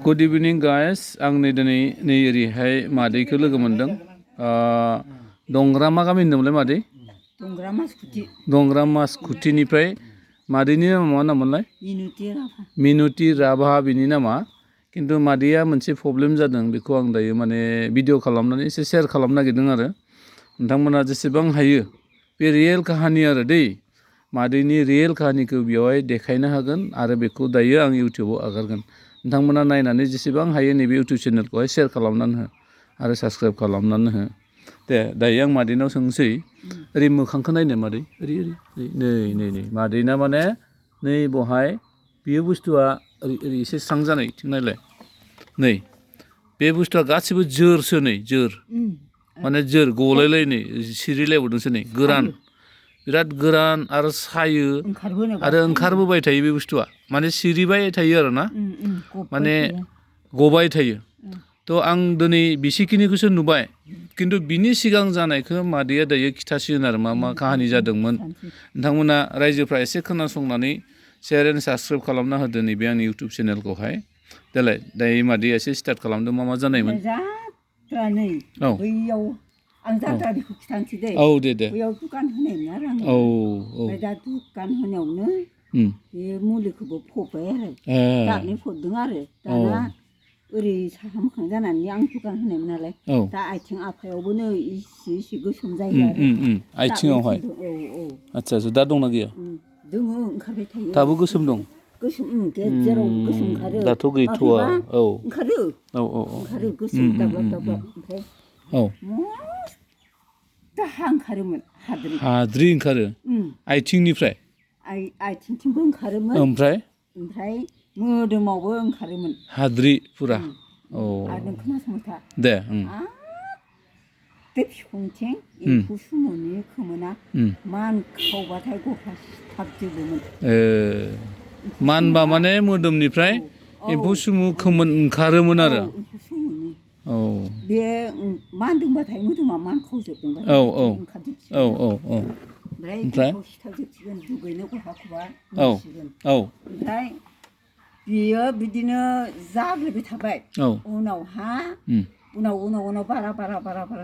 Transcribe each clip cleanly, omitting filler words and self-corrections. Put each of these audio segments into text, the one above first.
Good evening guys. आं नै दिनै नै ओरैहाय मादैखौ लोगो मोनदों. dongra मा गामि होनदोंमोनलाय मादै? dongra mashkuti. dongra mashkutiनिफ्राय मादैनि नामा मा नाममोनलाय? मिनुति राभा बिनि नामा. खिन्थु मादैया मोनसे प्रब्लेम जादों बेखौ आं दायो माने भिडिअ खालामनानै एसे शेयार खालामनो नागिरदों आरो नोंथांमोना जेसेबां हायो बे रियेल काहानि आरो दै मादैनि रियेल काहानिखौ बेवहाय देखायनो हागोन आरो बेखौ दायो आं इउटिउबाव आगारगोन. नोंथांमोना नायनानै जेसेबां हायो नैबे इउटिउब चेनेलखौहाय शेयार खालामनानै हो आरो साबस्क्राइब खालामनानै हो. दे दायो आं मादैनाव सोंसै ओरै मोखांखौ नायनो मादै ओरै नै मादैना माने नै बहाय बेयो बुस्थुआ ओरै एसे स्रां जानाय थिं नायलाय नै बे बुस्थुआ गासिबो जोरसो नै जोर माने जोर गलायलायनै सिरिलायबावदोंसो नै गोरान बिराद गोरान आरो सायो आरो ओंखारबोबाय थायो बे बुस्थुआ माने सिरिबाय थायो आरो ना माने गबाय थायो. थ' आं दिनै बिसेखिनिखौसो नुबाय खिन्थु बिनि सिगां जानायखौ मादैया दायो खिथासिगोन आरो मा मा काहानि जादोंमोन. नोंथांमोना रायजोफ्रा एसे खोनासंनानै शेयार एन्ड साबस्क्राइब खालामना होदो नैबे आंनि इउटिउब चेनेलखौहाय. देलाय दायो मादैया एसे स्टार्ट खालामदो मा मा जानायमोन. औ बैयाव आं जात्रा बेखौ खिथानोसै दे. औ दे बैयाव दुखान होनायमोन आरो आं. ओमफ्राय दा दुखान होनायावनो बे मुलिखौबो फबबाय आरो दागनि फबदों आरो दाना ओरै साहा मोखां जानानै आं दुखान होनायमोन नालाय दा आथिं आखायावबो नै इसे गोसोम जायो आरो आथिङावहाय. आदसा दा दंना गैया? दङ ओंखारबाय थायो. दाबो गोसोम दं? गोसोम गेजेराव गोसोम ओंखारो. दाथ' गैथ'वा. औ ओंखारो ओंखारो गोसोम दाब्लाब दाब्लाब ओमफ्राय मस्थ' हा ओंखारोमोन हाद्रि ओंखारो आथिंनिफ्राय आथिंथिंबो ओंखारोमोन ओमफ्राय मोदोमावबो ओंखारोमोन हाद्रि फुरा. औ आरो नों खोनासंथा दे बे बिखुंथिं एम्फौ सुमुनि खोमोना मानखावबाथाय गस्ला सिथाबजोबोमोन. मानबा माने मोदोमनिफ्राय एम्फौ सुमु खोमोन ओंखारोमोन आरो. औ बे मानदोंबाथाय मोदोमा मानखावजोबदोंबाथाय ओमफ्राय एम्फौ सिथाबजोबसिगोन दुगैनो गहाखौबा मोनसिगोन. ओमफ्राय बियो बिदिनो जाब्लेबाय थाबाय. उनाव बारा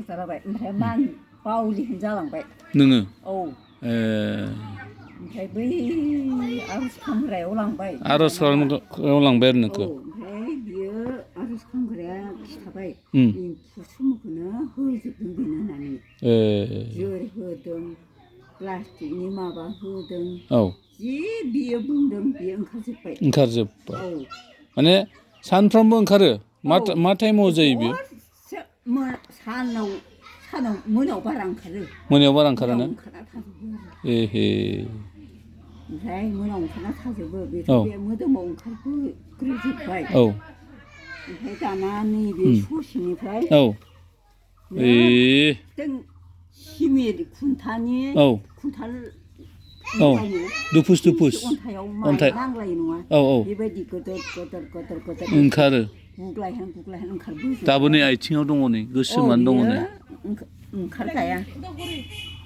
जालांबाय ओमफ्राय मान बावलिहैनो जालांबाय नोङो. औ ओमफ्राय बै आर'ज खामग्रायाव लांबाय आर'ज खालामग्रायाव लांबाय आरो नोंखौ. ओमफ्राय बियो आर'ज खामग्राया खिथाबाय एम्फौ सुमुखौनो होजोबदों बेनो होननानै जोर होदों प्लास्टिकनि माबा होदों जि बियो बुंदों बियो ओंखारजोब्बाय. माने सानफ्रोमबो ओंखारो मा टाइमाव जायो बियो? सानाव मोनायाव बारा ओंखारो. मोनायाव बारा ओंखारोना? ओमफ्राय मोनायाव ओंखारना थाजोबो बेथ' बे मोदोमाव ओंखारग्रोजोब्बाय. ओमफ्राय दाना नैबे ससेनिफ्राय सिमेन्ट खुन्थानि खुन्था दुफुस अन्थायाव नांलायो नङा बेबायदि गोदोर ओंखारो. गुग्लायहां ओंखारबोजोबो. दाबो नै आथिङाव दङ नै गोसोमानो दङ नै. ओंखारजाया.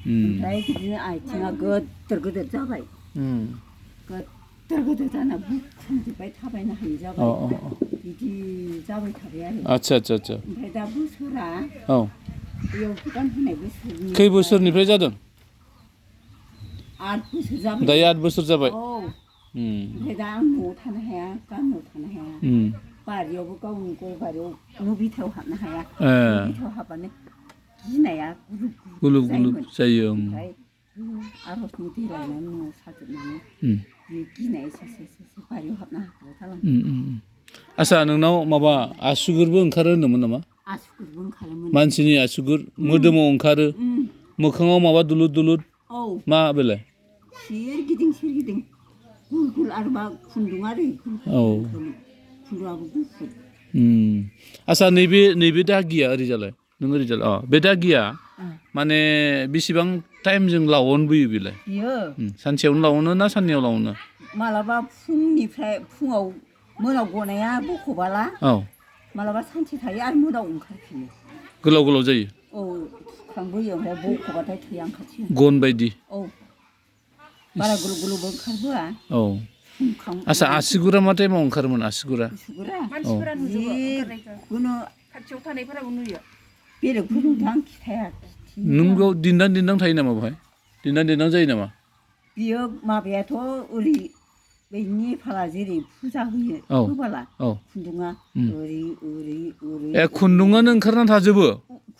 ओमफ्राय बिदिनो आथिङा गोदोर जाबाय. गोदोर जाना बुख्रुमजोब्बाय थाबायनो हायि जाबाय. बिदि जाबाय थाबाय आरो. आदसा ओमफ्राय दा बोसोरा बेयाव दुखान होनाय बोसोरनि खै बोसोरनिफ्राय जादों? 8 बोसोर जाबाय. दायो 8 बोसोर जाबाय. ओमफ्राय दा आं न'आव थानो हाया गामियाव थानो हाया. बारियावबो गावनि गय बारियाव न' बिथायाव हाबनो हाया. न' बिथायाव हाबबानो गिनाया गुलुब जायो. ओमफ्राय आर'जनि दै लायनानै न'आव साजोबनानै बे गिनाया एसे बारियाव हाबनो हाखाया. आदसा नोंनाव माबा आसुगुरबो ओंखारो होनदोंमोन नामा? आसुगुरबो ओंखारोमोन. मानसिनि आसुगुर मोदोमाव ओंखारो मोखाङाव माबा दुलुर मा बेलाय? सोरगिदिं गुल आरो मा खुन्दुं आरो खुन्दुङाबो गुफुर. आदसा नैबे दागिया ओरैजालाय नों ओरैजालाय बे दागिया माने बेसेबां टाइमजों लावनबोयो बेलाय? बियो सानसेयावनो लावनो ना साननैयाव लावनो? मालाबा फुङाव मोनाव गनाया बख'बाला मालाबा सानसे थायो आरो मोनाव ओंखारफिनो. गोलाव जायो? औ थुख्रांबोयो ओमफ्राय बख'बाथाय थैया ओंखारसिगोन. गन बायदि? औ बारा गुलुबबो ओंखारबोआ. आसा आसिगुरा मा टाइमाव ओंखारोमोन आसिगुरा मानसिफोरा नुजोबो ओंखारनायखौ कुनु खाथियाव थानायफोराबो नुयो बेलेगफोरनोथ' आं खिथाया नोंगौ दिन्दां थायो नामा बेवहाय दिन्दां जायो नामा बियो माबायाथ' ओरै बै नेपाला जेरै फुजा होयो होबाला खुन्दुङा ओरै खुन्दुङानो ओंखारना थाजोबो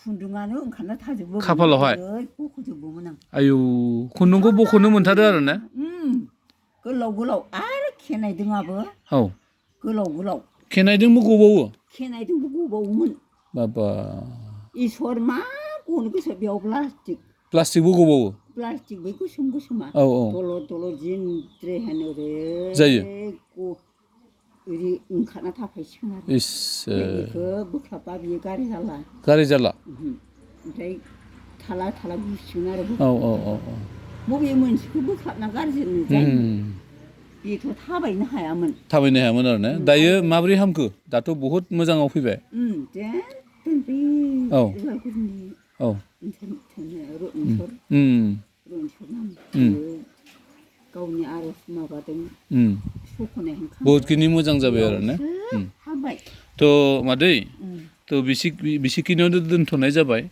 खुन्दुङानो ओंखारना थाजोबो खाफालावहाय बख'जोबोमोन आं आयौ खुन्दुंखौ बख'नो मोनथारो आरो ना गोलाव आरो खेनायदोंआबो गोलाव खेनायदोंबो गबावो खेनायदोंबो गबावोमोन बाबा इसोर मा गनो गोसो बेयाव प्लास्टिकबो गबावो प्लास्टिक बै गोसोमा दलद जिनद्रे होनो जायो ओरै ओंखारना थाफायसिगोन आरो बेखौ बोख्लाबबा बियो गारि जाला ओमफ्राय थाला गुसिगोन आरो बबे मोनसेखौ बोख्लाबना गारजोबनो जायो बेथ' थाबायनो हायामोन आरो ना दायो माबोरै हामखो दाथ' बहुद मोजाङाव फैबाय गावनि आर'ज माबादों बहुतखिनि मोजां जाबाय आरो ना थ' मादै थ' बिसिखिनियावनो दोनथ'नाय जाबाय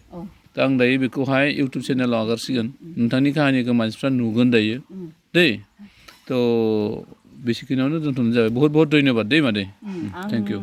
दा आं दायो बेखौहाय इउटुब चेनेलाव आगारसिगोन नोंथांनि काहानिखौ मानसिफ्रा नुगोन दायो दै थ' बेसिखिनियावनो दोनथ'नाय जाबाय बहुत धन्यबाद दै मादै थेंक इउ